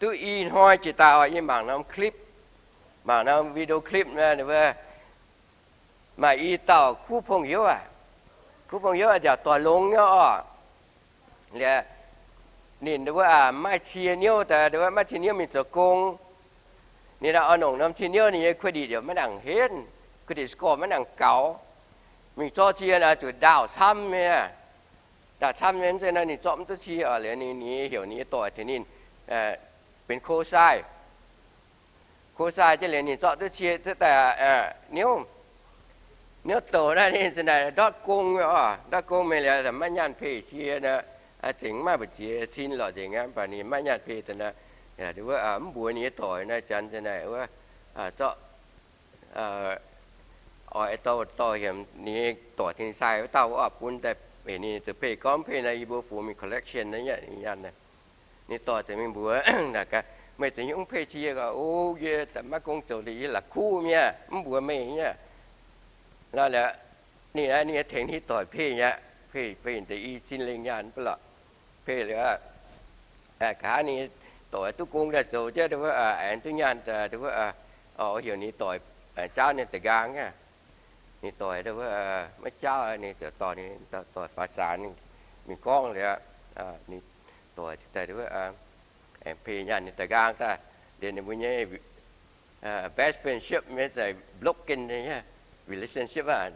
Duqv i hnoi jiex daaih oc, yie mangc norm clip, mangc norm video clip, maaih i dauh kuv pong houv aac, kuv pong houv aac, nziaauc doic longx nyei oc. Liuz ninh maiv cie niouv, maiv cie niouv mingh zoux gong. Ninh oix nongc norm cie niouv, ninh nyei credit yaac maiv nangc henv, credit score maiv nangc gaux. Mingh zorqv cie naaic zuqc ndaauh camv nyei. Ndaauh camv nyei, se naaiv ninh zorqv mv duqv cie oc. Liuz ninh, ninh heuc ninh nyei doic tengx ninh benx co-sign. Co-sign jienv liuz ninh zorqv duqv cie daaih, niouv, niouv douc naaiv ninh za'naaic ndortv gong oc. Ndortv gong mingh liuz maiv nyaanh pei cie nor, zengc maiv mbu'ziex cin lorqc nzengc aqv, mv baac ninh maiv nyaanh pei daaih nor, wuov mv mbuox ninh nyei doic nor, janx za'naaic wuov zorqv oix dorh dorh heuc ninh nyei doic tengx sai wuov dauh wuov oc, bun daaih heuc ninh zuqc pei gorngv pei nor, yie mbuo fungx mingh collection naaiv nyaanh. Ninh doic ziouc mingh mbuox naaic gaax, meih za'nyungc pei cie gaax? O, yie maiv gong zoux liuz yie la'kuqv mi'aqv, mv mbuox meih nyei. Lorqc, ninh, ninh tengx ninh doic pei aqv, pei, pei deix i cin lengh nyaanh mv baac lorqc, pei liuz nqa'haav ninh doic duqv gong daaih zoux jienv wuov, aengx duqv nyaanh daaih wuov, heuc ninh doic jaauv ninh da'nqaang aqv. Ninh doic wuov maiv jaauv, ninh ziouc dorh ninh doic faaux zanc mingh gorngv liuz, ninh doic daaih wuov aengx pei nyaanh ninh da'nqaang daaih. Liuz ninh mbuo nyei best friendship nyei za'naaic broken nyei relationship aqv.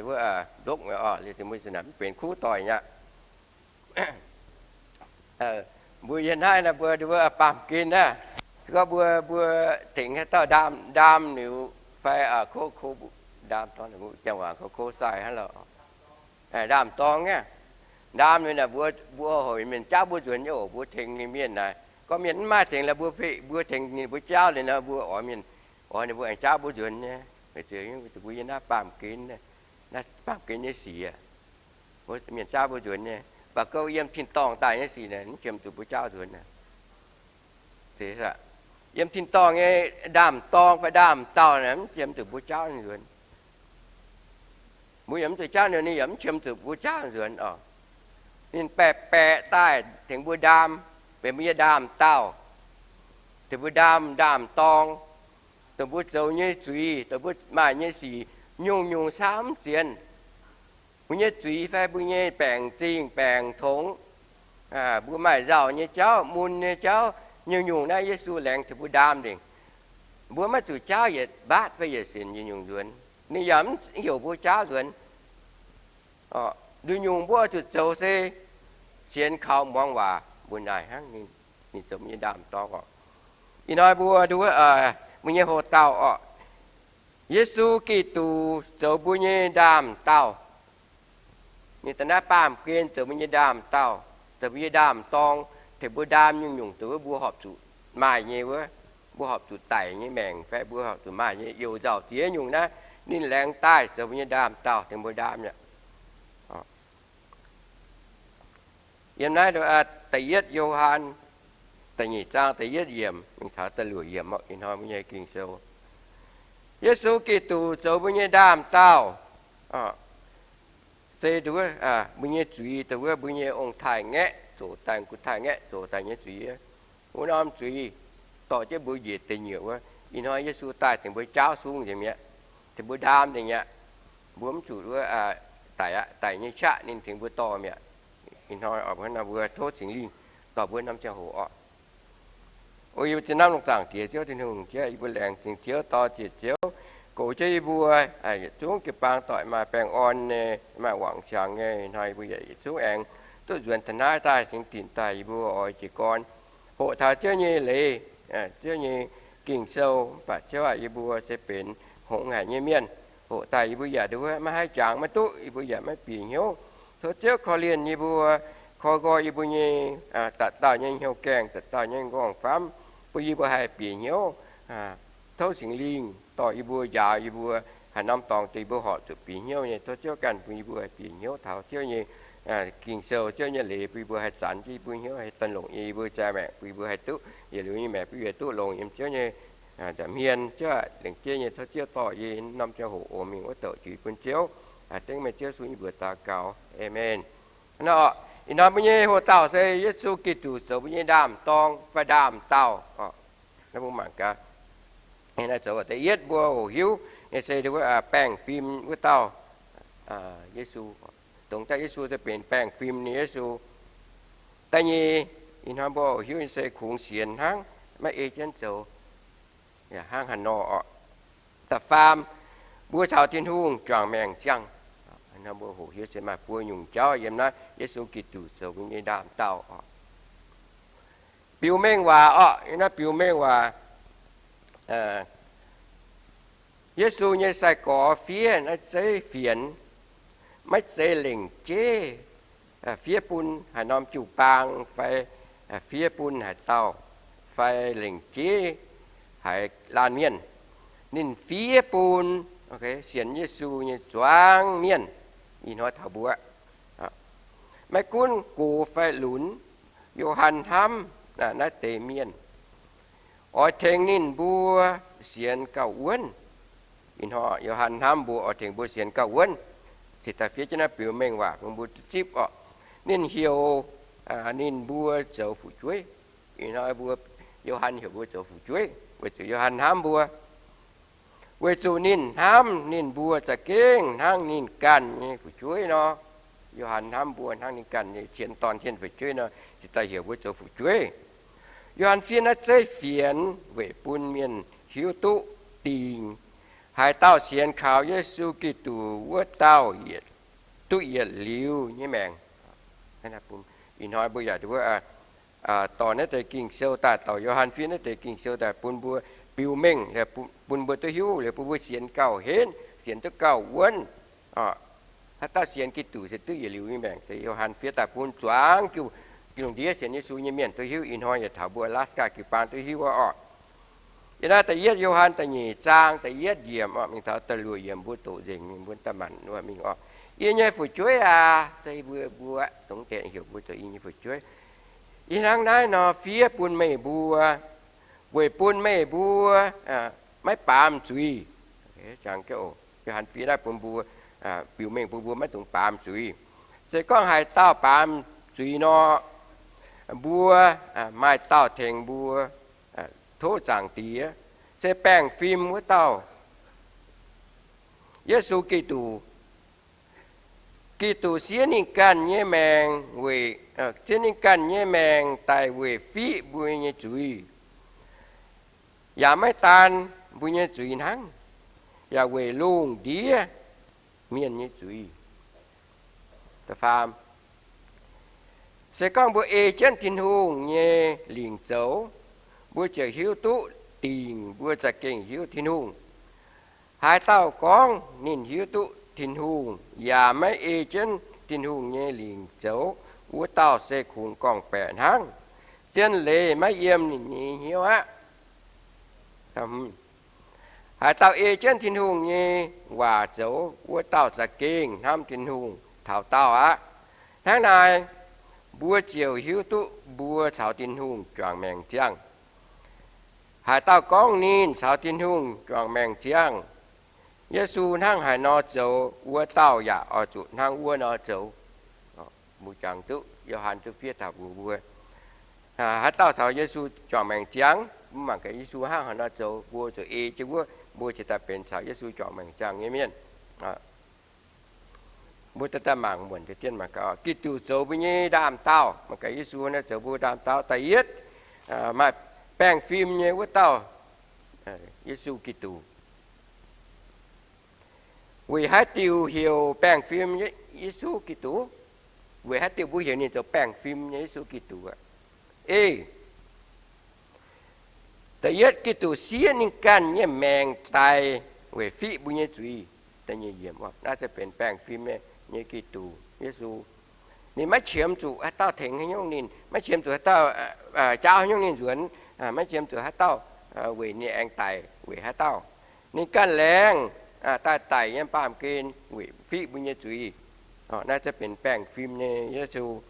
Wuov broke oc, liuz mbuo za'naaic mv benx kuv doic aqv. Mbuo yiem naaiv nor mbuo wuov baamh gen naaiv, se gorngv mbuo, mbuo tengx haaix dauh ndaam, ndaam liuz fai ko, ko, ndaam dorngx, janx waac ko, co-sign hnangv lorqc. Ndaam dorngx aqv. Ndaam liuz naaic mbuo, mbuo hoic mienh jaauv mbuo nzuonx nyei oc, mbuo tengx ninh mienh naaic. Gorngv mienh mv maaih tengx lorqc, mbuo, mbuo tengx ninh mbuo jaauv liuz nor, mbuo oix mienh, oix ninh mbuo aengx jaauv mbuo nzuonx nyei. Weic zuqc mbuo yiem naaiv baamh gen, naaiv baamh gen nyei sic aqv. Mbuo mienh jaauv mbuo nzuonx nyei, mv baac gorngv yiem tin-dorngh daaih nyei sic naaic, mv qiemx zuqc mbuo jaauv nzuonx. Yiem tin-dorngh nyei ndaam-dorng fai ndaam-dauh naaic, mv qiemx zuqc mbuo jaauv nzuonx. Mbuo yaac mv zuqc jaauv nzuonx, ninh yaac mv qiemx zuqc mbuo jaauv nzuonx oc. Ninh baeqc baeqc daaih tengx mbuo ndaam, benx mbuo nyei ndaam-dauh, tengx mbuo ndaam, ndaam-dorng, dongh mbuo zoux nyei zuiz, dongh mbuo maaih nyei sic, nyungc-nyungc saauv mv zienx. Mbuo nyei zuiz fai mbuo nyei baengc zingh baengc tongx, mbuo maaih nzauh nyei jauv, mun nyei jauv, nyungc-nyungc naaiv Yesu laengz tengx mbuo ndaam nzengc. Mbuo maiv zuqc jaauv yietc mbaatv fai yietc sinc nyungc-nyungc nzuonx. Ninh yaac mv heuc mbuo jaauv nzuonx. Nduqc nyungc mbuo oix zuqc zoux se sienx kaux muangx waac mbuo naaic hnangv. Ninh zoux mbuo nyei ndaam-dorng oc. Ih hnoi mbuo, mbuo nyei hoc-dauh oc, Yesu Giduc zoux mbuo nyei ndaam-dauh. Ninh daaih naaiv baamh gen zoux mbuo nyei ndaam-dauh, zoux mbuo nyei ndaam-dorng, tengx mbuo ndaam nyungc-nyungc dongh wuov mbuo horpc zuqc maaih nyei wuov, mbuo horpc zuqc daic nyei maengc fai mbuo horpc zuqc maaih nyei youh nzauh ziex nyungc naaiv, ninh laengz daaih zoux mbuo nyei ndaam-dauh tengx mbuo ndaam aqv. Yiem naaiv da'yietv Yo^han da'nyeic zaang da'yietv yiemc mingh taux da'luoqc yiemc oc, ih hnoi mbuo nyei Ging-Sou. Yesu Giduc zoux mbuo nyei ndaam-dauh, se dongh wuov mbuo nyei zuiz, dongh wuov mbuo nyei ong-taaix-ngaeqv zoqc daaih, gu taaix-ngaeqv zoqc daaih nyei zuiz. Wuov norm zuiz dorh jienv mbuo njiec deic nyuoqc wuov, ih hnoi Yesu daaih tengx mbuo jaauv sung nzengc mi'aqv, tengx mbuo ndaam nzengc mi'aqv. Mbuo mv zuqc wuov daic aqv, daic nyei qaqv ninh tengx mbuo dorh mi'aqv. Ih hnoi oc, mbuo tov Singx Lingh dorh mbuo norm ziangh hoc oc. O yie mbuo zinh naaiv lungh zaangc Diex Ziouv Tin-Hungh, yie mbuo laengz zingh Ziouv, dor-ziec Ziouv goux jienv yie mbuo yietc zungv jiu-baang doic maaih baengh orn nyei, maaih wangc qangx nyei. Ih hnoi yie mbuo yaac yietc zungv aengx duqv nzuonx taux naaiv daaih cingx dinc daaih, yie mbuo oix jiez gorn hoqc taux Ziouv nyei leiz, Ziouv nyei Ging-Sou. Mv baac Ziouv aac, yie mbuo se benx hngongx haic nyei mienh. Hoqc daaih yie mbuo yaac nduov maiv haih jangx maiv duqv, yie mbuo yaac maiv bieqc hnyouv. Tov Ziouv korv-lienh yie mbuo, koi nqoi yie mbuo nyei, da'dauh nyei hnyouv gaengh, da'dauh nyei nqorngv-famv, bun yie mbuo haih bieqc hnyouv. Tov Singx Lingh dorh yie mbuo, njaaux yie mbuo, haaix norm dorngx dongh yie mbuo horpc zuqc bieqc hnyouv nyei, tov Ziouv ganh bun yie mbuo haih bieqc hnyouv taux Ziouv nyei Ging-Sou, Ziouv nyei leiz, bun yie mbuo haih zanx jienv yie mbuo hnyouv, haih daaih longc nyei yie mbuo jaa maengc, bun yie mbuo haih duqv yietc liuz nyei maengc, bun yie duqv longc yiem Ziouv nyei nza'hmien. Ziouv aac, lengc jeiv nyei tov Ziouv dorh yie norm ziangh hoc oc mingh wuov douc juix bun Ziouv. Dengv meih Ziouv sun yie mbuox daux gaux. Aamen. Nor, Ih hnoi mbuo nyei hoc-dauh se Yesu Giduc zoux mbuo nyei ndaam-dorng fai ndaam-daauh. Naaiv mbuo mangc gaax, naaiv zoux da'yietv mbuo hoqc hiuv nyei se baengh fim wuov dauh Yesu, dongh daaih Yesu se benx baengh fim nyei Yesu. Da'nyeic, ih hnoi mbuo hoqc hiuv nyei se kungx sienx hnangv, maiv ei jienv zoux, yaac hnangv haaix nor oc. Da'faam, mbuo caux Tin-Hungh juangc maengc ziangh. Ih hnoi mbuo hoqc hiuv se maaih buo nyungc jauv yiem naaiv Yesu Giduc zoux mbuo nyei ndaam-daauh oc. Biux mengh waac oc, yiem naaiv biux mengh waac. Yesu nyei sai-gorx fiev naaiv zeiv fienx, maiv zeiz lengc jeiv fiev bun haaix norm jiu-baang fai fiev bun haaix dauh fai lengc jeiv haaix laanh mienh. Ninh fiev bun sienx Yesu nyei zuangx mienh. Ih hnoi taux mbuo, maiv gunv gox fai lunx, Yo^han hnamv naaiv deix mienh, oix tengx ninh mbuo sienx gauh wuonv. Ih hnoi Yo^han hnamv mbuo oix tengx mbuo sienx gauh wuonv. Cingx daaih fiev jienv naaiv biux mengh waac bun mbuo duqv zipv oc. Ninh heuc ninh mbuo zoux fu'jueiv. Ih hnoi mbuo, Yo^han heuc mbuo zoux fu'jueiv weic zuqc Yo^han hnamv mbuo, weic zuqc ninh hnamv ninh mbuo za'gengh hnangv ninh ganh nyei fu'jueiv nor. Yo^han hnamv mbuo hnangv ninh ganh nyei cien dorn cien fu'jueiv nor, cingx daaih heuc mbuo zoux fu'jueiv. Yo^han fiev naaiv zeiv fienx weic bun mienh hiuv duqv dingc haaix dauh sienx kaux Yesu Giduc wuov dauh duqv yietc liuz nyei maengc. Ih hnoi mbuo yaac dorh naaiv deix Ging-Sou daaih, dorh Yo^han fiev naaiv deix Ging-Sou daaih bun mbuo biux mengh, bun mbuo duqv hiuv, bun mbuo sienx gauh henv, sienx duqv gauh wuonv. Haaix dauh sienx Giduc se duqv yietc liuz nyei maengc. Yo^han fiev daaih bun zuangx lungh ndiev sienx Yesu nyei mienh duqv hiuv. Ih hnoi yaac taux mbuo Alaska jiu-baang duqv hiuv oc. Yiem naaiv da'yietv Yo^han da'nyeic zaang da'yietv yiemc oc, mingh taux da'luoqc yiemc mbuo doqc nzengc mingh, mbuo daaih manc mingh oc. Yie nyei fu'jueiv aac, se mbuo, mbuo dongh deix heuc mbuo zoux yie nyei fu'jueiv. Yie hnangv naaiv nor fiev bun meih mbuo, weic bun meih mbuo maiv baamz zuiz. Yo^han fiev naaiv bun mbuo, biux mengh bun mbuo maiv dungx baamz zuiz. Se gorngv haaix dauh baamz zuiz nor, mbuo maaih dauh tengx mbuo tov Zaangc Diex, se baengh fim wuov dauh, Yesu Giduc. Giduc siev ninh ganh nyei maengc weic, siev ninh ganh nyei maengc daic weic fiqv mbuo nyei zuiz. Yaac maiv daan mbuo nyei zuiz hnangv, yaac weic lungh ndiev mienh nyei zuiz. Se gorngv mbuo ei jienv Tin-Hungh nyei lingc zoux, mbuo ziouc hiuv duqv dingc mbuo za'gengh hiuv Tin-Hungh. Haaix dauh gorngv ninh hiuv duqv Tin-Hungh yaac maiv ei jienv Tin-Hungh nyei lingc zoux, wuov dauh se kungx gorngv-baeqc hnangv, zien leiz maiv yiem ninh nyei hnyouv aqv. Haaix dauh ei jienv Tin-Hungh nyei waac zoux, wuov dauh za'gengh hnamv Tin-Hungh taux daauh aqv. Hnangv naaic, mbuo ziouc hiuv duqv mbuo caux Tin-Hungh juangc maengc ziangh. Haaix dauh gorngv ninh caux Tin-Hungh juangc maengc ziangh, Yesu hnangv haaix nor zoux, wuov dauh yaac oix zuqc hnangv wuov nor zoux. Mbuo jangx duqv Yo^han duqv fiev taux mbuox mbuo, haaix dauh caux Yesu juangc maengc ziangh, mbuo mangc gaax Yesu hnangv haaix nor zoux, mbuo zuqc ei jienv wuov, mbuo cingx daaih benx caux Yesu juangc maengc ziangh nyei mienh. Mbuo daaih mangc muonc deix dien mangc gaax, Giduc zoux mbuo nyei ndaam-daauh. Mangc gaax Yesu naaiv zoux mbuo ndaam-daauh da'yietv, maaih baengh fim nyei wuov dauh, Yesu Giduc. Weic haaix diuc heuc baengh fim Yesu Giduc? Weic haaix diuc mbuo heuc ninh zoux baengh fim nyei Yesu Giduc aqv? Ei, da'yietv, Giduc siev ninh ganh nyei maengc daic weic fiqv mbuo nyei zuiz. Naaiv se benx baengh fim nyei Giduc Yesu. Ninh maiv qiemx zuqc haaix dauh tengx haaix nyungc ninh, maiv qiemx zuqc haaix dauh jaauv haaix nyungc ninh nzuonx, maiv qiemx zuqc haaix dauh weic ninh aengx daic weic haaix dauh. Ninh ganh laengz daaih daic yiem baamh gen weic fiqv mbuo nyei zuiz. Naaiv se benx baengh fim nyei Yesu.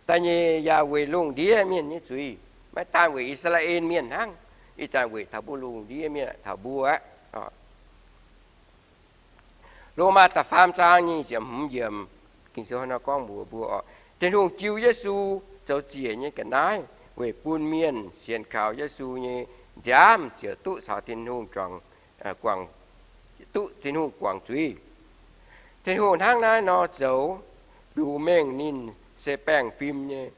Da'nyeic yaac weic lungh ndiev mienh nyei zuiz, maiv daan weic I^saa^laa^en Mienh hnangv, ih zanc weic taux mbuo lungh ndiev mienh, taux mbuo aqv. Lomaa da'faam zaang nyic ziepc hmz yiemc, Ging-Sou nor gorngv mbuox mbuo oc, Tin-Hungh jiu Yesu zoux ziec nyei ga'naaiv weic bun mienh sienx kaux Yesu nyei nziaamv ziouc duqv caux Tin-Hungh juangc, duqv Tin-Hungh guangc zuiz. Tin-Hungh hnangv naaiv nor zoux, biux mengh ninh se baengh fim nyei.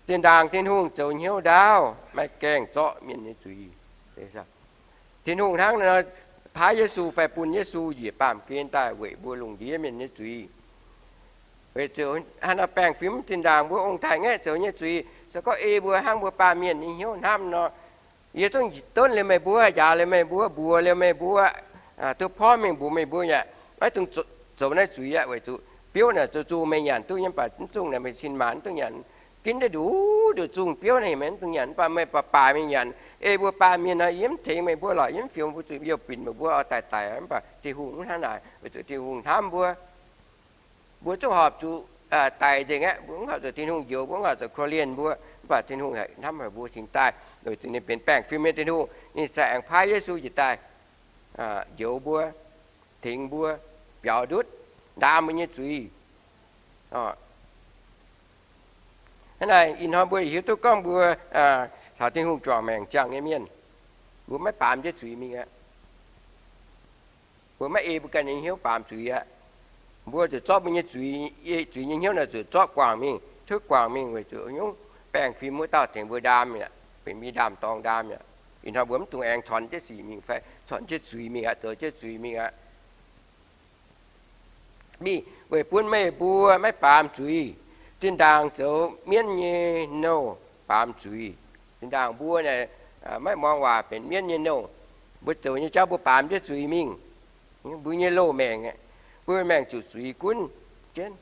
Zinh ndaangc Tin-Hungh zoux hnyouv ndaauv, maiv gaengh zorqv mienh nyei zuiz. Tin-Hungh hnangv nor paaiv Yesu fai bun Yesu njiec baamh gen daaih weic mbuo lungh ndiev mienh nyei zuiz. Weic zuqc hnangv nor baengh fim zinh ndaangc mbuo ong-taaix ngaeqv zoux nyei zuiz, se gorngv ei mbuo hnangv mbuo baamh mienh nyei hnyouv hnamv nor, yie zungv donv liuz meih mbuo, njaaux liuz meih mbuo, mbuox liuz meih mbuo, duqv porv mingh mbuox meih mbuo yaac maiv dungx zoux naaiv zuiz aqv. Weic zuqc biouv naaic zuqc zungh meih nyanc duqv nyei, mv baac mv zungh naaic meih cin maanc mv dungx nyanc. Ginv deix nduqc nduqc zungh biouv naaic meih mv dungx nyanc, mv baac meih baaix-baaix mingh nyanc. Ei mbuo baamh mienh nor, yie mv tengx meih mbuo lorqc, yie mv fioux mbuo zuqc youh binc meih mbuo oix daic daic, mv baac Tin-Hungh mv hnangv naaic. Weic zuqc Tin-Hungh hnamv mbuo, mbuo zungv horpc zuqc daic nzengc aqv. Mbuo mv horpc zuqc Tin-Hungh njoux mbuo, mv horpc zuqc korv-lienh mbuo, mv baac Tin-Hungh hnamv haic mbuo cingx daaih. Weic zuqc ninh benx baengh fim nyei Tin-Hungh, ninh daaih aengx paaiv Yesu njiec daaih njoux mbuo, tengx mbuo, biaux ndutv, ndaam mbuo nyei zuiz. Hnangv naaic ih hnoi mbuo hiuv duqv gorngv mbuo caux Tin-Hungh juangc maengc ziangh nyei mienh, mbuo maiv baamz jienv zuiz mingh aqv. Mbuo maiv ei mbuo ganh nyei hnyouv baamz zuiz aqv. Mbuo zuqc zorqv mbuo nyei zuiz, zuiz nyei hnyouv naaic zuqc zorqv guangc mingh, cuotv guangc mingh weic zuqc nyungc baengh fim wuov dauh tengx mbuo ndaam mi'aqv, benx mbuo nyei ndaam-dorng ndaam mi'aqv. Ih hnoi mbuo mv dungx aengx congx jienv sic mingh fai congx jienv zuiz mingh aqv, zoux jienv zuiz mingh aqv. Mingh weic bun meih mbuo maiv baamz zuiz. Zinh ndaangc zoux mienv nyei nouh baamz zuiz. Zinh ndaangc mbuo naaic maiv muangx waac benx mienv nyei nouh. Mbuo zoux nyei jauv mbuo baamz jienv zuiz mingh. Mbuo nyei loz-maengc, mbuo maengc zuqc zuiz gunv jienv.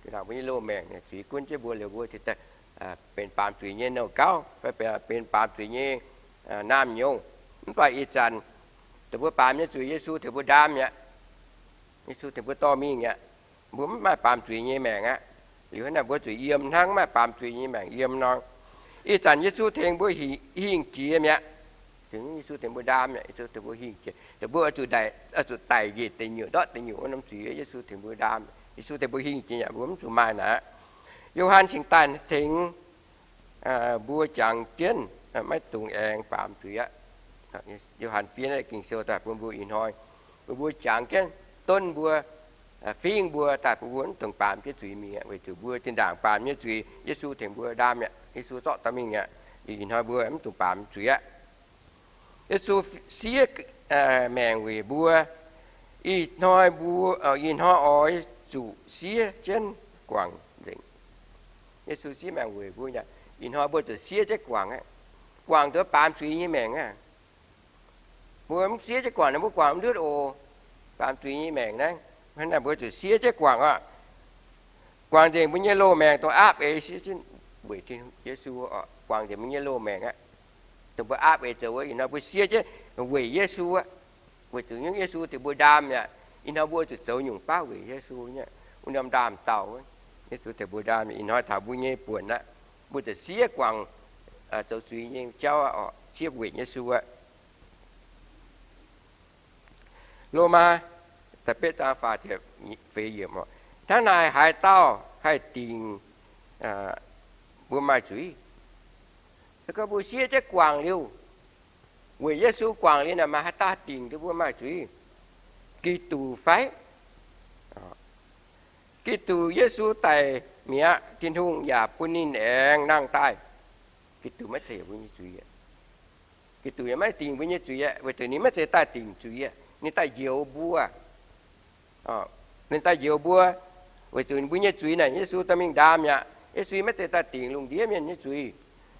Zinh ndaangc mbuo nyei loz-maengc zuiz gunv jienv mbuo liuz mbuo benx baamz zuiz nyei nouh gauv fai benx baamz zuiz nyei naamh nyouz. Mv baac ih zanc dongh mbuo baamz nyei zuiz Yesu tengx mbuo ndaam mi'aqv. Yesu tengx mbuo dorh mingh mi'aqv. Mbuo mv maaih baamz zuiz nyei maengc aqv. Liuz hnangv naaic mbuo zuqc yiem hnangv maaih baamz zuiz nyei maengc yiem nor. Ih zanc Yesu tengx mbuo hingh jiex mi'aqv. Yesu tengx mbuo ndaam mi'aqv, Yesu tengx mbuo hingh jiex. Dongh mbuo oix zuqc daic njiec deic nyuoqc ndortv deic nyuoqc wuov norm zuiz, Yesu tengx mbuo ndaam. Yesu tengx mbuo hingh jiex mi'aqv, mbuo mv zuqc maaih naaic aqv. Yo^han cingx daaih tengx mbuo jangx jienv maiv dungx aengx baamz zuiz aqv. Yo^han fiev naaiv Ging-Sou daaih bun mbuo ih hnoi, bun mbuo jangx jienv, donv mbuo, fingv mbuo daaih bun mbuo mv dungx baamz jienv zuiz mingh aqv. Weic zuqc mbuo zinh ndaangc baamz nyei zuiz, Yesu tengx mbuo ndaam mi'aqv, Yesu zorqv dorh mingh mi'aqv. Ih hnoi mbuo mv dungx baamz zuiz aqv. Yesu siev maengc weic mbuo. Ih hnoi mbuo, ih hnoi oix zuqc siev jienv guangc nzengc. Yesu siev maengc weic mbuo aqv. Ih hnoi mbuo zuqc siev jienv guangc aqv. Guangc duqv baamz zuiz nyei maengc aqv. Mbuo mv siev jienv guangc nor mbuo guangc mv ndutv oc. Baamz zuiz nyei maengc naaiv, hnangv naaic mbuo zuqc siev jienv guangc aqv. Guangc nzengc mbuo nyei loz-maengc dongh aapv eix siev jienv weic Yesu oc. Guangc nzengc mbuo nyei loz-maengc aqv. Dongh mbuo aapv eix zoux wuov, ih hnoi mbuo siev jienv weic Yesu aqv. Weic zuqc nyungc Yesu tengx mbuo ndaam mi'aqv. Ih hnoi mbuo zuqc zoux nyungc baav weic Yesu nyei, wuov norm ndaam dauh, Yesu tengx mbuo ndaam. Ih hnoi taux mbuo nyei buonc aqv. Mbuo zuqc siev guangc zoux zuiz nyei jauv aqv, siev weic Yesu aqv. Lomaa da'betv zaang faah ziepc feix yiemc oc. Hnangv naaic haaix dauh haih dingc mbuo maaih zuiz? Se gorngv mbuo siev jienv guangc liuz, weic Yesu guangc liuz naaic, maaih haaix dauh haih dingc duqv mbuo maaih zuiz? Giduc fai? Giduc Yesu daic mi'aqv, Tin-Hungh yaac bun ninh aengx nangh daaih. Giduc maiv zeiz mbuo nyei zuiz. Giduc yaac maiv dingc mbuo nyei zuiz aqv, weic zuqc ninh maiv zeiz daaih dingc zuiz aqv. Ninh daaih njoux mbuo. Ninh daaih njoux mbuo, weic zuqc mbuo nyei zuiz naaic Yesu dorh mingh ndaam mi'aqv. Yesu maiv zeiz daaih dingc lungh ndiev mienh nyei zuiz.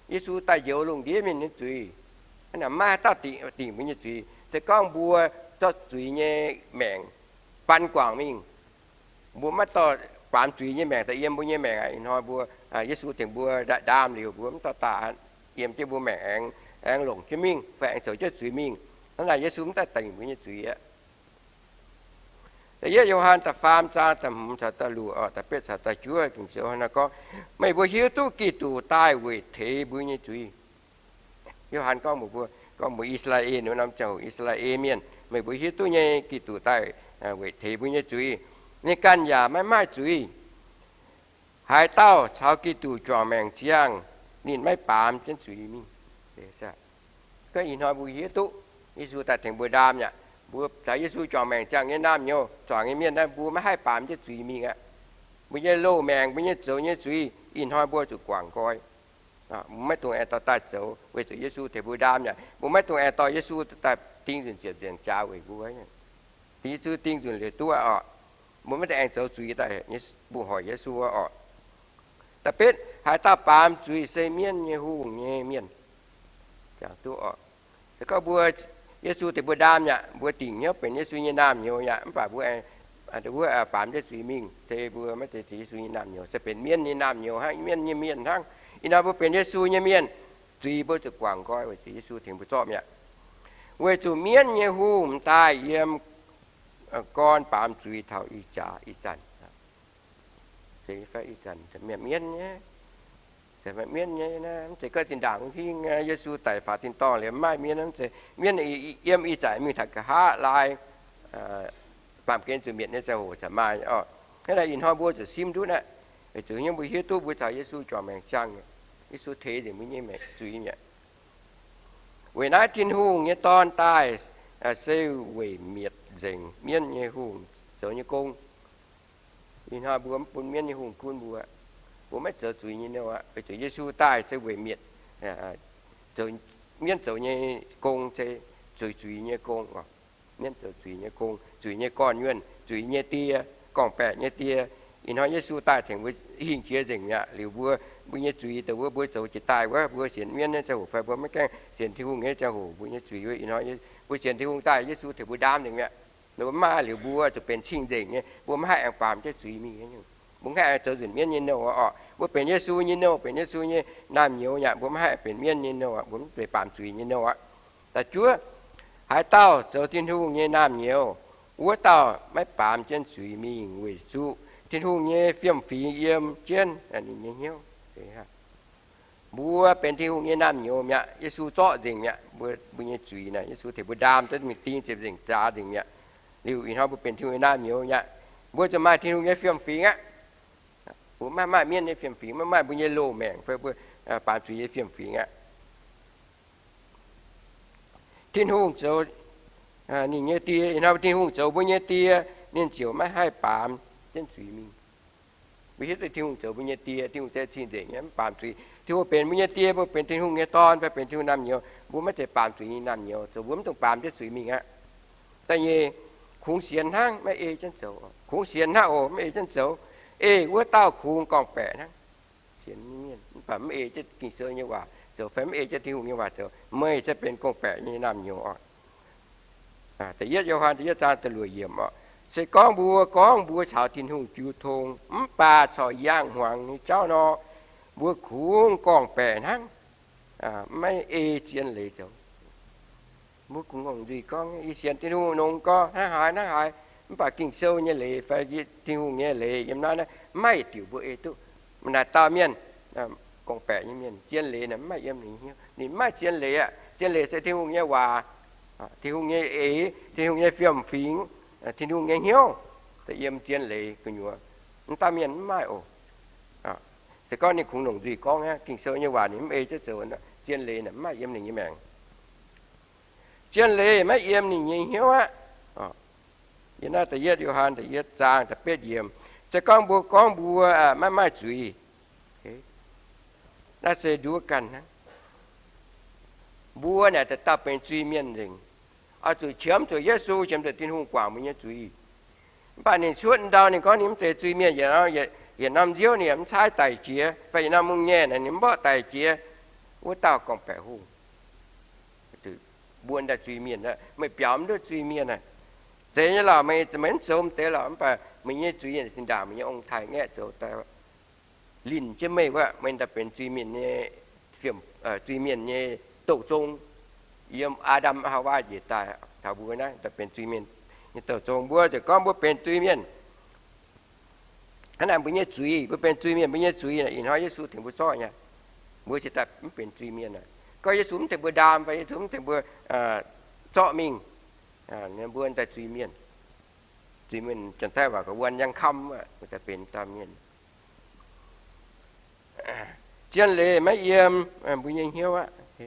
Yesu daaih njoux lungh ndiev mienh nyei zuiz. Hnangv naaic maiv haaix dauh dingc, dingc mbuo nyei zuiz. Se gorngv mbuo zorqv zuiz nyei maengc faan guangc mingh, mbuo maiv dorh baamz zuiz nyei maengc daaih yiem mbuo nyei maengc aqv. Ih hnoi mbuo, Yesu tengx mbuo ndaam liuz, mbuo mv dorh daaih yiem jienv mbuo maengc aengx, aengx longc jienv mingh fai aengx zoux jienv zuiz mingh. Hnangv naaic Yesu mv daaih dingc mbuo nyei zuiz aqv. Da'yietv Yo^han da'faam zaang da'hmz caux da'luoqc, da'betv caux da'juov Ging-Sou hnangv naaiv gorngv, meih mbuo hiuv duqv Giduc daaih weic teix mbuo nyei zuiz. Yo^han gorngv mbuox mbuo, gorngv mbuox I^saa^laa^en wuov norm ziangh hoc, I^saa^laa^en Mienh, meih mbuo hiuv duqv nyei, Giduc daaih weic teix mbuo nyei zuiz. Ninh ganh yaac maiv maaih zuiz. Haaix dauh caux Giduc juangc maengc ziangh, ninh maiv baamz jienv zuiz mingh. Gorngv ih hnoi mbuo hiuv duqv Yesu daaih tengx mbuo ndaam aqv. Mbuo caux Yesu juangc maengc ziangh nyei naamh nyouz, zuangx nyei mienh naaiv, mbuo maiv haih baamz jienv zuiz mingh aqv. Mbuo nyei loz-maengc, mbuo nyei zoux nyei zuiz, ih hnoi mbuo zuqc guangc nqoi. Mbuo maiv dungx aengx dorh daaih zoux, weic zuqc Yesu tengx mbuo ndaam aqv. Mbuo maiv dungx aengx dorh Yesu daaih ding nzunc ziepc nzaengc jaax weic mbuo. Dingc Yesu dingh nzunc liuz duqv oc. Mbuo maiv dungx aengx zoux zuiz daaih mbuoqc hoic Yesu oc. Da'betv, haaix dauh baamz zuiz se mienv nyei hungh nyei mienh. Jangx duqv oc. Se gorngv mbuo, Yesu tengx mbuo ndaam aqv, mbuo dingc hnyouv benx Yesu nyei naamh nyouz aqv, mv baac mbuo, mbuo baamz jienv zuiz mingh, se mbuo maiv zeiz Yesu nyei naamh nyouz, se benx mienv nyei naamh nyouz hnangv, mienv nyei mienh hnangv. Ih hnoi mbuo benx Yesu nyei mienh, zuiz mbuo zuqc guangc nqoi weic zuqc Yesu tengx mbuo zorqv mi'aqv. Weic zuqc mienv nyei hungh m'daaih yiem gorn baamz zuiz taux ih jaax ih zanc. Ih zanc mienv nyei, mienv nyei, mv zeiz gorngv zinh ndaangc hingv Yesu daic faaux tin-dorngh liuz maaih mienv, mv zeiz. Mienv yiem ih zanc mingh taux nqa'haav laai, baamh gen zuqc mietc nyei ziangh hoc caux maaih oc. Hnangv naaic ih hnoi mbuo zuqc simv ndutv aqv, weic zuqc hnyouv mbuo hiuv duqv mbuo caux Yesu juangc maengc ziangh, Yesu tengx nzengc mbuo nyei maengc zuiz mi'aqv. Weic naaiv Tin-Hungh nyei Dorn daaih se weic mietc nzengc mienv nyei hungh zoux nyei gong. Ih hnoi mbuo mv bun mienv nyei hungh gunv mbuo. Mbuo maiv zoux zuiz nyei nouh aqv. Weic zuqc Yesu daaih se weic mietc mienv zoux nyei gong, se zuiz, zuiz nyei gong. Mienv zoux zuiz nyei gong, zuiz nyei gorn-nyuonh, zuiz nyei die, gorngv-baeqc nyei die. Ih hnoi Yesu daaih tengx mbuo hingh jiex nzengc mi'aqv. Liuz mbuo, mbuo nyei zuiz dongh wuov mbuo zoux jiex daaih wuov, mbuo sienx mienv nyei ziangh hoc fai mbuo maiv gaengh sienx Tin-Hungh nyei ziangh hoc, mbuo nyei zuiz wuov, ih hnoi mbuo sienx Tin-Hungh daaih, Yesu tengx mbuo ndaam nzengc mi'aqv. Mbuo maaih liuz mbuo zuqc benx cing-nzengc nyei, mbuo maiv haih aengx baamz jienv zuiz mingh. Mbuo maiv haih aengx zoux nzunc mienv nyei nouh oc. Mbuo benx Yesu nyei nouh, benx Yesu nyei naamh nyouz aqv. Mbuo maiv haih benx mienv nyei nouh aqv. Mbuo mv zeiz baamz zuiz nyei nouh aqv. Da'juov, haaix dauh zoux Tin-Hungh nyei naamh nyouz, wuov dauh maiv baamz jienv zuiz mingh weic zuqc Tin-Hungh nyei fiem-fingx yiem jienv ninh nyei hnyouv. Mbuo benx Tin-Hungh nyei naamh nyouz mi'aqv. Yesu zorqv nzengc mi'aqv. Mbuo, mbuo nyei zuiz naaic, Yesu tengx mbuo ndaam jienv mingh ding ziepc nzengc jaax nzengc mi'aqv. Liuz ih hnoi mbuo benx Tin-Hungh nyei naamh nyouz mi'aqv. Mbuo zuqc maaih Tin-Hungh nyei fiem-fingx aqv. Mbuo maiv maaih mienv nyei fiem-fingx, maiv maaih mbuo nyei loz-maengc fai mbuo baamz zuiz nyei fiem-fingx aqv. Tin-Hungh zoux ninh nyei die, ih hnoi Tin-Hungh zoux mbuo nyei die, ninh ziouc maiv haih baamz jienv zuiz mingh. Mbuo hiuv duqv Tin-Hungh zoux mbuo nyei die, Tin-Hungh se cing-nzengc nyei, mv baamz zuiz. Tin-Hungh benx mbuo nyei die, mbuo benx Tin-Hungh nyei dorn fai benx Tin-Hungh naamh nyouz, mbuo maiv zeiz baamz zuiz nyei naamh nyouz, zoux mbuo mv dungx baamz jienv zuiz mingh aqv. Da'nyeic, kungx sienx hnangv, maiv ei jienv zoux. Kungx sienx hnangv oc, maiv ei jienv zoux. Ei wuov dauh kungx gorngv-baeqc hnangv. Sienx mienh mv baac mv ei jienv Ging-Sou nyei waac zoux fai mv ei jienv Tin-Hungh nyei waac zoux, meih se benx gorngv-baeqc nyei naamh nyouz oc. Da'yietv Yo^han da'yietv zaang da'luoqc yiemc oc. Se gorngv mbuo gorngv mbuo caux Tin-Hungh jiu tong mv baac corc yangh hmuangx nyei jauv nor, mbuo kungx gorngv-baeqc hnangv, maiv ei zien leiz zoux. Mbuo kungx ngongh nzuih gorngv, yie sienx Tin-Hungh nongx gorngv hnangv haaix hnangv haaix, mv baac Ging-Sou nyei leiz fai Tin-Hungh nyei leiz yiem naaiv, naaiv maiv diuc mbuo ei duqv. Naaic dauh mienh, gorngv-baeqc nyei mienh, zien leiz naaic maiv yiem ninh hnyouv. Ninh maiv zien leiz aqv. Zien leiz se Tin-Hungh nyei waac, Tin-Hungh nyei eix, Tin-Hungh nyei fiem-fingx, Tin-Hungh nyei hnyouv, da'yiem zien leiz gu'nyuoz. Mv dauh mienh mv maaih oc. Se gorngv ninh kungx ngongh nzuih gorngv aqv, Ging-Sou nyei waac ninh mv ei jienv zoux, zien leiz naaic mv maaih yiem ninh nyei maengc. Zien leiz maiv yiem ninh nyei hnyouv aqv. Yiem naaiv da'yietv Yo^han da'yietv zaang da'betv yiemc, se gorngv mbuo gorngv mbuo maiv maaih zuiz, naaiv se nduov ganh hnangv. Mbuo naaic daaih dauh benx zuiz-mienh nzengc, oix zuqc qiemx zuqc Yesu, qiemx zuqc Tin-Hungh guangc mbuo nyei zuiz. Mv baac ninh cuotv ndau ninh gorngv ninh mv zeiz zuiz-mienh, yietc norm nziouv ninh yaac mv caaiv daic jiex, fai yietc norm mungh nyei naaic ninh mv mborqv daic jiex, wuov dauh gorngv-baeqc hungh. Mbuo daaih zuiz-mienh, meih biaux mv duqv zuiz-mienh aqv. Zeiz nyei lorqc, meih mv zoux m'deix lorqc, mv baac meih nyei zuiz zinh ndaangc meih nyei ong-taaix ngaeqv zoux daaih. Linh jienv meih wuov, meih daaih benx zuiz-mienh nyei, zuiz-mienh nyei douh zong. Yiem Aa^ndam Haawaa njiec daaih taux mbuo naaiv daaih benx zuiz-mienh nyei douh zong. Mbuo ziouc gorngv mbuo benx zuiz-mienh. Hnangv naaic mbuo nyei zuiz, mbuo benx zuiz-mienh, mbuo nyei zuiz naaic ih hnoi Yesu tengx mbuo zorqv nyei. Mbuo cingx daaih mv benx zuiz-mienh aqv. Gorngv Yesu mv tengx mbuo ndaam fai Yesu mv tengx mbuo zorqv mingh, mbuo daaih zuiz-mienh. Zuiz-mienh janx-taiv waac gorngv wuonh yangh kamv, mbuo daaih benx dauh mienh. zien leiz maiv yiem mbuo nyei hnyouv aqv.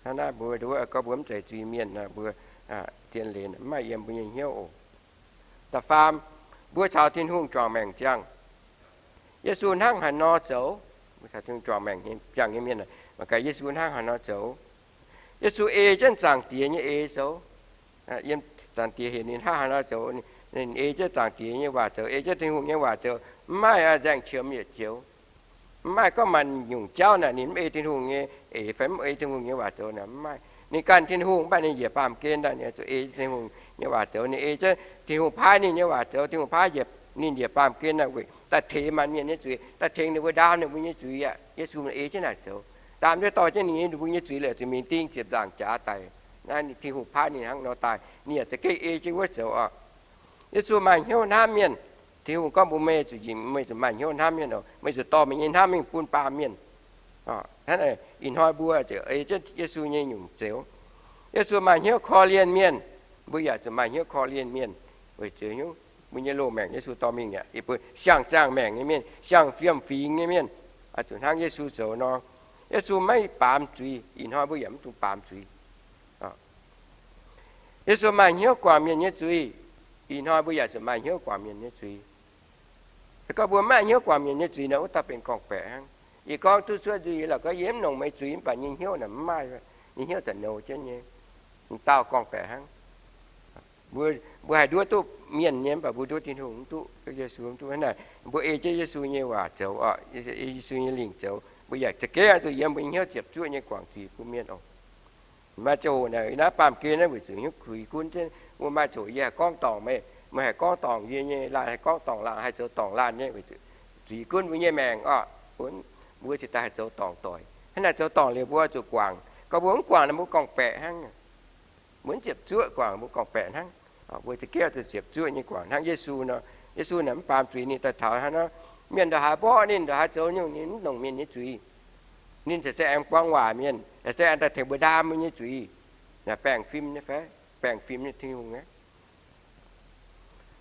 Hnangv naaiv mbuo nduov gorngv mbuo mv zeiz zuiz-mienh nor, mbuo zien leiz maiv maaih yiem mbuo nyei hnyouv oc. Da'faam, mbuo caux Tin-Hungh juangc maengc ziangh. Yesu hnangv haaix nor zoux? Mbuo caux Tin-Hungh juangc maengc ziangh nyei mienh, mangc gaax Yesu hnangv haaix nor zoux. Yesu ei jienv Zaangc Diex nyei eix zoux. Yiem Zaangc Diex heuc ninh hnangv haaix nor zoux, ninh ei jienv Zaangc Diex nyei waac zoux, ei jienv Tin-Hungh nyei waac zoux, mv maaih nzaeng qiemx yietc joux. Mv maaih gorngv maaih nyungc jauv naaic ninh mv ei Tin-Hungh nyei eix fai mv ei Tin-Hungh nyei waac zoux naaic, mv maaih. Ninh ganh Tin-Hungh, mv baac ninh njiec baamh gen daaih ninh zuqc ei Tin-Hungh nyei waac zoux. Ninh ei jienv Tin-Hungh paaiv ninh nyei waac zoux, Tin-Hungh paaiv njiec, ninh njiec baamh gen naaic weic daaih teix maanc mienh nyei zuiz, daaih tengx ninh mbuo ndaam ninh mbuo nyei zuiz aqv. Yesu ei jienv naaic zoux. Ndaam jienv dorh jienv ninh nyei, ninh mbuo nyei zuiz liuz zuqc mingh ding ziepc nzaangc jaax daaih. Naaiv Tin-Hungh paaiv ninh hnangv nor daaih, ninh yaac za'gengh ei jienv wuov zoux oc. Yesu maaih hnyouv hnamv mienh. Tin-Hungh gorngv mbuox meih zuqc, meih zuqc maaih hnyouv hnamv mienh oc. Meih zuqc dorh meih nyei hnamv mingh bun baamh mienh. Hnangv naaic ih hnoi mbuo ziouc ei jienv Yesu nyei nyungc zoux. Yesu maaih hnyouv korv-lienh mienh. Mbuo yaac zuqc maaih hnyouv korv-lienh mienh. Weic zuqc mbuo nyei loz-maengc Yesu dorh mingh aqv, siang-zaangh maengc nyei mienh, siang-fiem-fingx nyei mienh, zuqc hnangv Yesu zoux nor. Yesu maiv baamz zuiz. Ih hnoi mbuo yaac mv dungx baamz zuiz. Yesu maaih hnyouv guangc mienh nyei zuiz. Ih hnoi mbuo yaac zuqc maaih hnyouv guangc mienh nyei zuiz. Se gorngv mbuo maiv maaih hnyouv guangc mienh nyei zuiz nor, wuov dauh benx gorngv-baeqc hnangv. Yie gorngv duqv cuotv nzuih, yie la'gorngv yie mv nongc meih zuiz, mv baac nyei hnyouv naaic mv maaih, nyei hnyouv za'nou jienv nyei. M'dauh gorngv-baeqc hnangv. Mbuo, mbuo haih nduov duqv mienh nyei, mv baac mbuo nduov Tin-Hungh mv duqv, Yesu mv duqv. Hnangv naaic mbuo ei jienv Yesu nyei waac zoux, Yesu nyei lingc zoux, mbuo yaac za'gengh zuqc yiem mbuo nyei hnyouv ziepc zuoqv nyei guangc zuiz bun mienh oc. Maaih ziangh hoc naaic, naaiv baamh gen naaiv weic zuqc hnyouv kuix gunv jienv, mbuo maaih ziangh hoc yie haih gorngv dorngc meih, meih haih gorngv dorngc yie nyei, laanh haih gorngv dorngc laanh, haih zoux dorngc laanh nyei, weic zuqc zuiz gunv mbuo nyei maengc oc. Mbuo ziouc daaih haih zoux dorngc doic. Hnangv naaic zoux dorngc liuz mbuo zuqc guangc. Gorngv mbuo mv guangc nor mbuo gorngv-baeqc hnangv. Mbuo mv ziepc zuoqv guangc, mbuo gorngv-baeqc hnangv. Mbuo za'gengh zuqc ziepc zuoqv nyei guangc hnangv Yesu nor. Yesu naaic mv baamz zuiz, ninh daaih taux hnangv nor, mienh ndongc haaix mborqv ninh, ndongc haaix zoux nyungc, ninh mv nongc mienh nyei zuiz. Ninh se aengx buang waac mienh, se aengx daaih tengx mbuo ndaam mbuo nyei zuiz. Naaic baengh fim nyei fai? Baengh fim nyei Tin-Hungh aqv.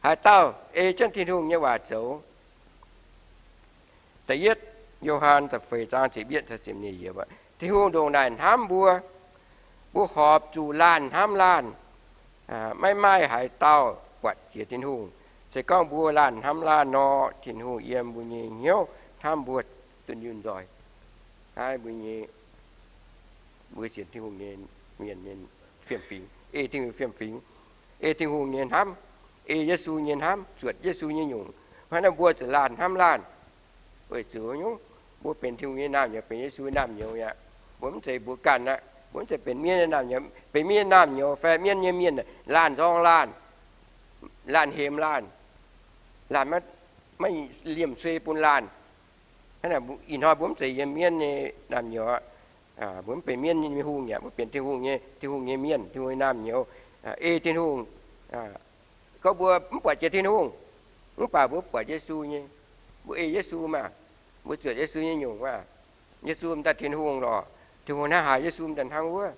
Haaix dauh ei jienv Tin-Hungh nyei waac zoux? Da'yietv Yo^han da'feix zaang ziepc yietv, Tin-Hungh ndongc naaic hnamv mbuo, mbuo horpc zuqc laanh hnamv laanh. Maiv maaih haaix dauh buatc jiex Tin-Hungh. Se gorngv mbuo laanh hnamv laanh nor, Tin-Hungh yiem mbuo nyei hnyouv hnamv mbuo dunh yunh nzoih. Naaiv mbuo nyei, mbuo sienx Tin-Hungh nyei mienh nyei fiem-fingx, ei Tin-Hungh fiem-fingx, ei Tin-Hungh nyei hnamv, ei Yesu nyei hnamv, zuotc Yesu nyei nyungc. Hnangv naaiv mbuo zuqc laanh hnamv laanh. Weic zuqc nyungc, mbuo benx Tin-Hungh nyei naamh nyouz, benx Yesu nyei naamh nyouz aqv. Mbuo mv zeiz mbuo ganh aqv. Mbuo mv zeiz benx mienh nyei naamh nyouz. Benx mienh nyei naamh nyouz fai mienh nyei mienh, laanh nzorng laanh, laanh hemx laanh, laanh maiv, maiv liemh suei bun laanh. Hnangv naaic, ih hnoi mbuo mv zeiz yiem mienv nyei naamh nyouz aqv. Mbuo mv benx mienv nyei hungh aqv. Mbuo benx Tin-Hungh nyei, Tin-Hungh nyei mienh, Tin-Hungh nyei naamh nyouz. Ei Tin-Hungh, gorngv mbuo mv buatc jiex Tin-Hungh, mv baac mbuo buatc Yesu nyei. Mbuo ei Yesu maah. Mbuo zuotc Yesu nyei nyungc maah. Yesu m'daaih Tin-Hungh lorqc. Tin-Hungh hnangv haaix, Yesu m'daaih hnangv wuov.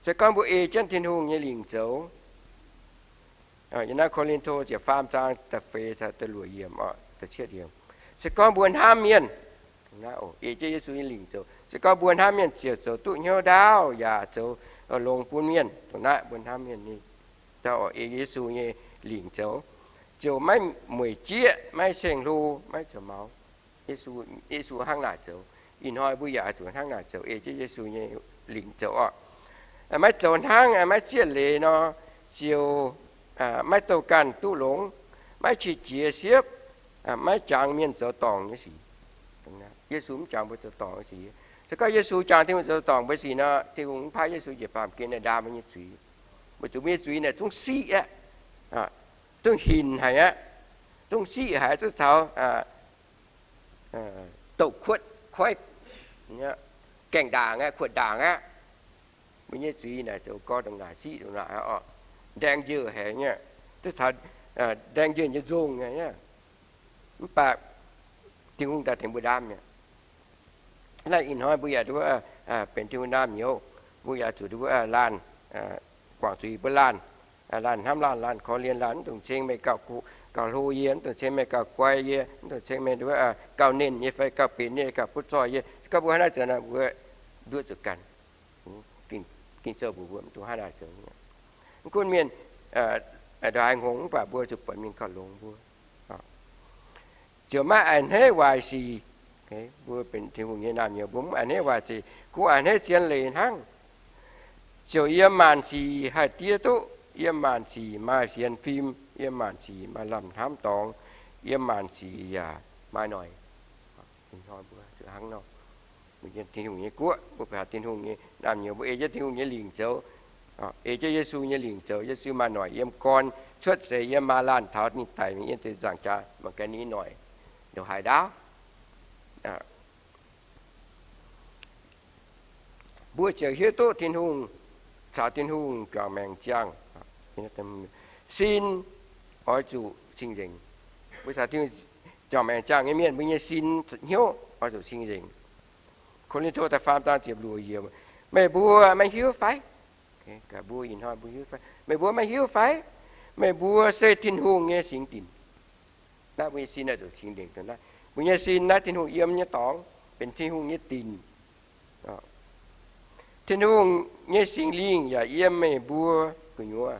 Se gorngv mbuo ei jienv Tin-Hungh nyei lingc zoux, yiem naaiv Ko^lin^to ziepc faam zaang da'feix caux da'luoqc yiemc, se gorngv mbuo hnamv mienh, ei jienv Yesu nyei lingc zoux, se gorngv mbuo hnamv mienh ziouc zoux duqv hnyouv ndaauv yaac zoux longx bun mienh. Dongh naaiv mbuo hnamv mienh, ei Yesu nyei lingc zoux, ziouc maiv mueic jieqv, maiv ceng-hlo, maiv zoux maux. Yesu hnangv naaic zoux. Ih hnoi mbuo yaac zuqc hnangv naaic zoux, ei jienv Yesu nyei lingc zoux orqc. Maiv zoux hnangv, maiv zieqv leiz nor, ziouc maiv douh ganh duqv longx, maiv qiex jiez siepv, maiv jangx mienh zoux dorngc nyei sic. Yesu mv jangx mbuo zoux dorngc nyei sic. Se gorngv Yesu jangx Tin-Hungh zoux dorngc mbuo sic nor, Tin-Hungh mv paaiv Yesu njiec baamh gen daaih ndaam mbuo nyei zuiz. Weic zuqc mbuo nyei zuiz naaic zungv siqv aqv, zungv hinc haic aqv, zungv siqv haic, zungv taux douh kuotv koiv, gaengh ndaangc aqv, kuotv ndaangc aqv. Mbuo nyei zuiz naaic zoux gorx dongh naaic, siqv dongh naaic orqc. Ndaeng njouh haic nyei, duqv taux ndaeng njouh nyei nzongh nyei. Mv baac Tin-Hungh daaih tengx mbuo ndaam nyei. Naaiv ih hnoi mbuo yaac duqv benx Tin-Hungh naamh nyouz, mbuo yaac zuqc duqv laanh guangc zuiz bun laanh, laanh hnamv laanh, laanh korv-lienh laanh, mv dungx ceng meih gauh, gauh hlo yie, mv dungx ceng meih gauh guai yie, mv dungx ceng meih gauh nernh yie fai gauh benx yie, gauh butv zoih yie. Gorngv mbuo hnangv naaiv zoux naaic, mbuo nduov zuqc ganh. Ging-Sou mbuox mbuo mv dungx hnangv naaic zoux. Mv gunv mienh ndongc haaix hngongx mv baac mbuo zuqc buatc mienh gauh longx mbuo. Ziouc maiv a'hneiv waaic sic. Mbuo benx Tin-Hungh nyei naamh nyouz, mbuo mv a'hneiv waaic sic, kungx a'hneiv zien leiz hnangv. Ziouc yiem maanc sic haih diev duqv, yiem maanc sic maaih sienx fim, yiem maanc sic maaih lamh hnamv dorngx, yiem maanc sic yaac maaih noic. Ih hnoi mbuo zuqc hnangv nor. Mbuo yiem Tin-Hungh nyei guoqv, mbuo benx Tin-Hungh nyei naamh nyouz, mbuo ei jienv Tin-Hungh nyei lingc zoux, ei jienv Yesu nyei lingc zoux. Yesu maaih noic yiem gorn, cuotv seix yiem maaz laanh taux ninh daic mingh yiem deix nzaangc jaax, mangc gaax ninh noic ndongc haaix ndaauv. Mbuo ziouc hiuv duqv Tin-Hungh, caux Tin-Hungh juangc maengc ziangh. Sin oix zuqc cing-nzengc. Mbuo caux Tin-Hungh juangc maengc ziangh nyei mienh, mbuo nyei sin hnyouv oix zuqc cing-nzengc. Ko^lin^to da'faam zaang ziepc luoqc yiemc, meih mbuo maiv hiuv fai? Mbuo ih hnoi mbuo hiuv fai? Meih mbuo maiv hiuv fai? Meih mbuo se Tin-Hungh nyei singx dinc. Naaiv mbuo nyei sin oix zuqc cing-nzengc dongh naaiv. Mbuo nyei sin naaiv Tin-Hungh yiem nyei dorngx, benx Tin-Hungh nyei dinc. Tin-Hungh nyei Singx Lingh yaac yiem meih mbuo gu'nyuoz,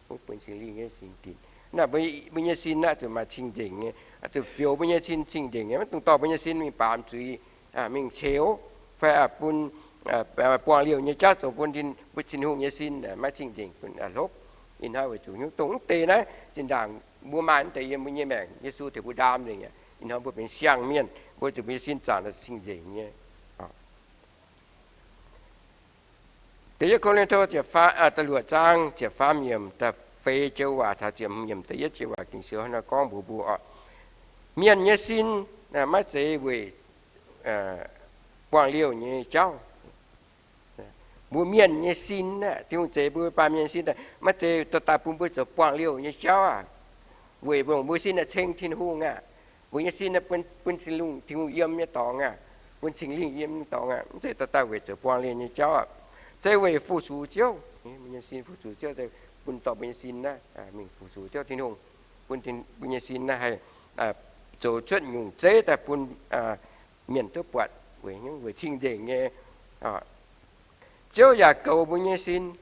bun Singx Lingh nyei singx dinc. Naaiv mbuo nyei sin naaiv zuqc maaih cing-nzengc nyei, zuqc fioux mbuo nyei sin cing-nzengc nyei, maiv dungx dorh mbuo nyei sin mingh baamz zuiz, mingh ceux, fai bun buangh liouh nyei jauv zoux bun Tin-Hungh nyei sin maiv cing-nzengc, bun hlopv. Ih hnoi weic zuqc nyungc dongh mv deix naaiv zinh ndaangc mbuo maaih mv deix yiem mbuo nyei maengc, Yesu tengx mbuo ndaam nzengc. Ih hnoi mbuo benx siang-mienh, mbuo zuqc mbuo nyei sin zanc cing-nzengc nyei. Da'yietv Ko^lin^to da'luoqc zaang ziepc faam yiemc da'feix joux waac taux ziepc hmz yiemc da'yietv joux waac Ging-Sou hnangv naaiv gorngv mbuox mbuo oc. Mienh nyei sin maiv zeiz weic buangh liouh nyei jauv. Mbuo mienh nyei sin aeqv, Tin-Hungh zeix mbuo baamh mienh sin daaih, maiv zeiz dorh daaih bun mbuo zoux buangh liouh nyei jauv aqv. Weic mbuo, mbuo sin aeqv, ceng Tin-Hungh aqv. Mbuo nyei sin aeqv, bun, bun Tin-Hungh, Tin-Hungh yiem nyei dorngx aqv, bun Singx Lingh yiem nyei dorngx aqv. Mv zeiz dorh daaih weic zoux buangh liouh nyei jauv aqv. Se weic fu-sux Ziouv. Mbuo nyei sin fu-sux Ziouv, se bun dorh mbuo nyei sin naaiv mingh fu-sux Ziouv Tin-Hungh, bun mbuo nyei sin naaiv haih zoux cuotv nyungc zeiv daaih bun mienh duqv buatc weic, weic cing-nzengc nyei. Ziouv yaac goux mbuo nyei sin.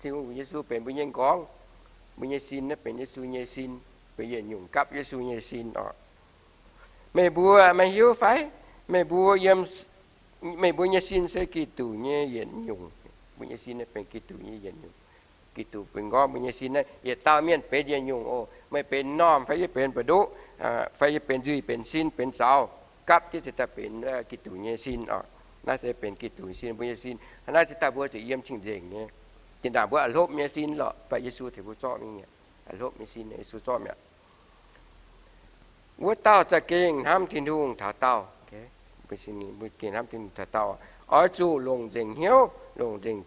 Tin-Hungh, Yesu benx mbuo nyei nqorngv. Mbuo nyei sin naaiv benx Yesu nyei sin, benx yietc nyungc gapv Yesu nyei sin oc. Meih mbuo maiv hiuv fai? Meih mbuo yiem, meih mbuo nyei sin se Giduc nyei yietc nyungc. Mbuo nyei sin naaiv benx Giduc nyei yietc nyungc. Giduc benx nqorngv, mbuo nyei sin naaiv yietc dauh mienh benx yietc nyungc oc. Meih benx m'normh fai yie benx mbu'nduqv, fai yie benx nzuih, benx sin, benx zaux, gapv jienv daaih benx Giduc nyei sin oc. Naaiv se benx Giduc nyei sin, mbuo nyei sin. Naaiv se daaih mbuo zuqc yiem cing-nzengc nyei. Zinh ndaangc mbuo a'hlopv nyei sin lorqc, mv baac Yesu tengx mbuo zorqv mingh mi'aqv. A'hlopv nyei sin Yesu zorqv mi'aqv. Wuov dauh za'gengh hnamv Tin-Hungh taux daauh. Mbuo gengh hnamv Tin-Hungh taux daauh, oix zuqc longc nzengc hnyouv, longc nzengc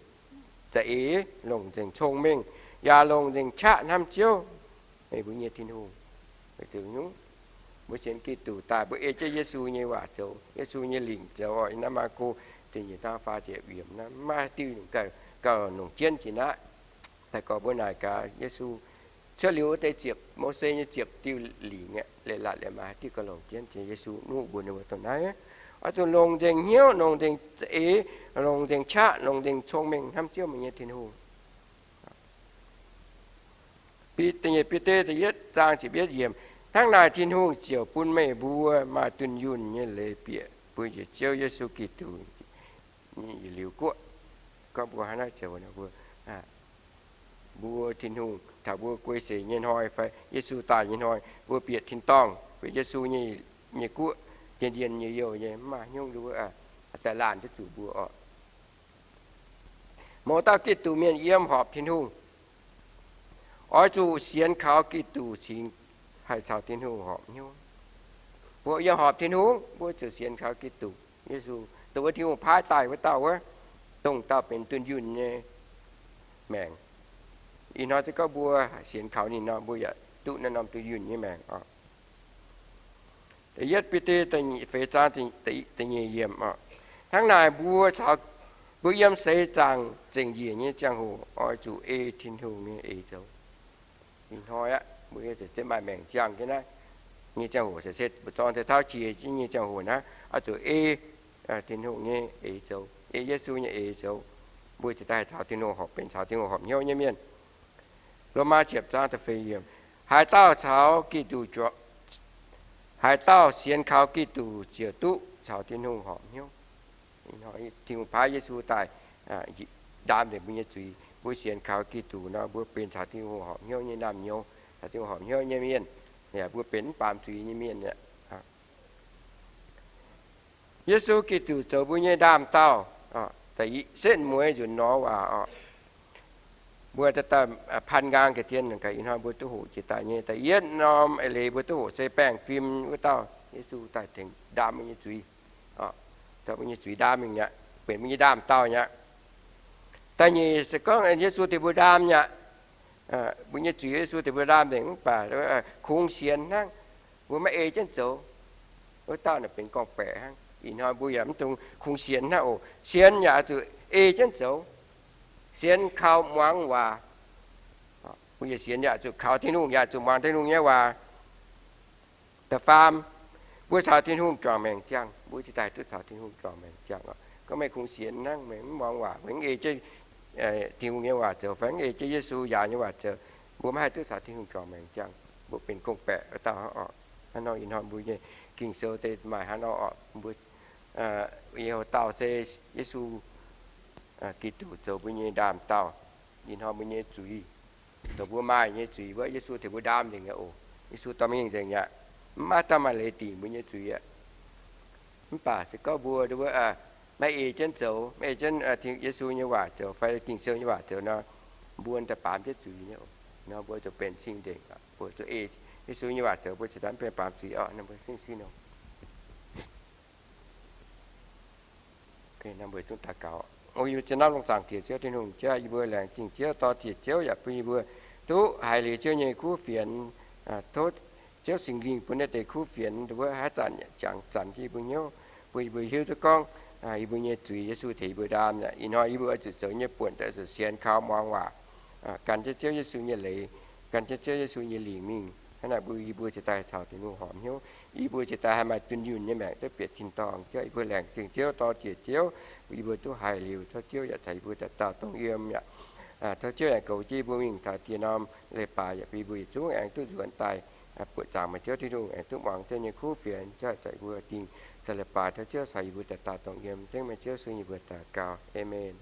za'eix, longc nzengc cong-mengh, yaac longc nzengc qaqv hnamv Ziouv, meih mbuo nyei Tin-Hungh. Mbuo sienx Giduc daaih, mbuo ei jienv Yesu nyei waac zoux, Yesu nyei lingc zoux oc. Naaiv Maako ziepc nyeic zaang faah ziepc yiemc naaiv, maiv maaih diuh gauh longc jienv jiex naaiv. Daaih gorngv mbuo naaic gaax Yesu cuotv liuz wuov deix ziepc, Mose nyei ziepc diuh lingc aeqv, leiz-latc liuz maaih diuh gauh longc jienv jiex Yesu nuqv mbuo ninh mbuo dongh naaiv. Oix zuqc longc nzengc hnyouv, longc nzengc za'eix, longc nzengc qaqv, longc nzengc cong-mengh hnamv Ziouv meih nyei Tin-Hungh. Bide, da'yietv Bide da'yietv zaang ziepc yietv yiemc, hnangv naaic Tin-Hungh ziouc bun meih mbuo maaih dunh yunh nyei leiz bieqc mbuo njiec Ziouv Yesu Giduc nyei yietc liuz guoqv. Gorngv mbuo hnangv naaiv zoux mbuo, mbuo Tin-Hungh taux mbuo guei seix nyei hnoi fai Yesu daaih nyei hnoi, mbuo bieqc tin-dorngh, bieqc Yesu nyei, nyei guoqv, njien-njien nyei youh nyei, mv maaih hnyouv nduov daaih laanh duqv zuqc mbuo oc. Mouz dauh Giduc mienh yiem horpc Tin-Hungh, oix zuqc sienx kaux Giduc cingx haih caux Tin-Hungh horpc hnyouv. Mbuo yiem horpc Tin-Hungh, mbuo zuqc sienx kaux Giduc Yesu, dongh wuov Tin-Hungh paaiv daaih wuov dauh wuov, dongh dauh benx dunh yunh nyei maengc. Ih hnoi se gorngv mbuo sienx kaux ninh nor, mbuo yaac duqv naaiv norm dunh yunh nyei maengc oc. Da'yietv Bide feix zaang da'nyeic yiemc oc. Hnangv naaic mbuo caux, mbuo yiem seix zaangc zengc njiec nyei ziangh hoc oix zuqc ei Tin-Hungh nyei eix zoux. Ih hnoi aqv, Mbuo se maaih maengc ziangh jienv naaiv nyei ziangh hoc, se mbuo zorng deix tauv jiex jienv nyei ziangh hoc naaiv, oix zuqc ei Tin-Hungh nyei eix zoux, ei Yesu nyei eix zoux, mbuo ziouc daaih caux Tin-Hungh horpc, benx caux Tin-Hungh horpc hnyouv nyei mienh. Lomaa ziepc zaang da'feix yiemc, haaix dauh caux Giduc, haaix dauh sienx kaux Giduc ziouc duqv caux Tin-Hungh horpc hnyouv. Tin-Hungh paaiv Yesu daaih ndaam nzengc mbuo nyei zuiz. Mbuo sienx kaux Giduc nor, mbuo benx caux Tin-Hungh horpc hnyouv nyei naamh nyouz, caux Tin-Hungh horpc hnyouv nyei mienh, yaac mbuo benx mv baamz zuiz nyei mienh aqv. Yesu Giduc zoux mbuo nyei ndaamv-daauh, setv mueiz nzunc nor waac oc. Mbuo daaih pan nqaang ga'dien, ih hnoi mbuo duqv hoqc jiex daaih nyei da'yietv norm eix leiz mbuo duqv hoqc se baengh fim wuov dauh, Yesu daaih tengx ndaam mbuo nyei zuiz. Mbuo nyei zuiz ndaam mingh aqv, benx mbuo nyei ndaamv-daauh aqv. Da'nyeic se gorngv Yesu tengx mbuo ndaam aqv. Mbuo nyei zuiz Yesu tengx mbuo ndaam nzengc mv baac kungx sienx hnangv, mbuo maiv ei jienv zoux, wuov dauh naaic benx gorngv-baeqc hnangv. Ih hnoi mbuo yaac mv dungx kungx sienx hnangv oc. Sienx yaac oix zuqc ei jienv zoux. Sienx kaux muangx waac. Mbuo yaac sienx yaac zuqc kaux Tin-Hungh, yaac zuqc muangx Tin-Hungh nyei waac. Da'faam, mbuo caux Tin-Hungh juangc maengc ziangh. Mbuo ziouc daaih duqv caux Tin-Hungh juangc maengc ziangh oc. Gorngv meih kungx sienx hnangv, meih mv muangx waac, meih mv ei jienv Tin-Hungh nyei waac zoux, fai mv ei jienv Yesu njaaux nyei waac zoux, mbuo maiv haih duqv caux Tin-Hungh juangc maengc ziangh. Mbuo benx gorngv-baeqc wuov dauh hnangv oc. Hnangv nor ih hnoi mbuo nyei Ging-Sou deix maaih hnangv nor oc. Mbuo, ih hnoi dauh se Yesu Giduc zoux mbuo nyei ndaamv-daauh. Ih hnoi mbuo nyei zuiz, dongh mbuo maaih nyei zuiz wuov, Yesu tengx mbuo ndaam nzengc aqv oc. Yesu dorh mingh nzengc aqv. Mv maaih dauh maaih leiz dingc mbuo nyei zuiz aqv. Mv baac se gorngv mbuo maiv ei jienv zoux, maiv ei jienv Yesu nyei waac zoux fai Ging-Sou nyei waac zoux nor, mbuo daaih baamz jienv zuiz nyei oc. Nor mbuo zuqc benx cing nzengc, mbuo zuqc ei Yesu nyei waac zoux, mbuo ziouc daaih mv benx baamz zuiz oc. Nor mbuo zungv daux gaux. O yie mbuo ziex naaiv longx zaangc Diex Ziouv Tin-Hungh, Ziouv, yie mbuo laengz zingh Ziouv, dor ziec Ziouv yaac bun yie mbuo duqv haiz liuz Ziouv nyei kuv fienx. Tov Ziouv Singx Lingh bun naaiv deix kuv fienx wuov haaix zanc yaac jangx zanc jienv yie mbuo hnyouv, bun yie mbuo hiuv duqv gorngv yie mbuo nyei zuiz Yesu tengx yie mbuo ndaam aqv. Ih hnoi yie mbuo oix zuqc zoux nyei buonc daaih zuqc sienx kaux muangx waac, gan jienv Ziouv Yesu nyei leiz, gan jienv Ziouv Yesu nyei lingc mingh. Hnangv naaic mbuo yie mbuo ziouc daaih caux Tin-Hungh horpc hnyouv. Yie mbuo ziouc daaih haih maaih dunh yunh nyei maengc duqv bieqc tin-dorngh. Ziouv, yie mbuo laengz zingh Ziouv, dor ziec Ziouv, bun yie mbuo duqv haiz liuz. Tov Ziouv yaac caux yie mbuo daaih dauh dongh yiem aqv. Tov Ziouv aengx goux jienv yie mbuo mingh taux dieh norm leiz-baaix yaac bun yie mbuo yietc zungv aengx duqv nzuonx daaih buoqc zaangc meih Ziouv Tin-Hungh, aengx duqv muangx Ziouv nyei kuv fienx. Ziouv caux yie mbuo dingh caux leiz-baaix. Tov Ziouv caux yie mbuo daaih dauh dongh yiem. Dengv meih Ziouv Yesu nyei mbuox daux gaux. Aamen.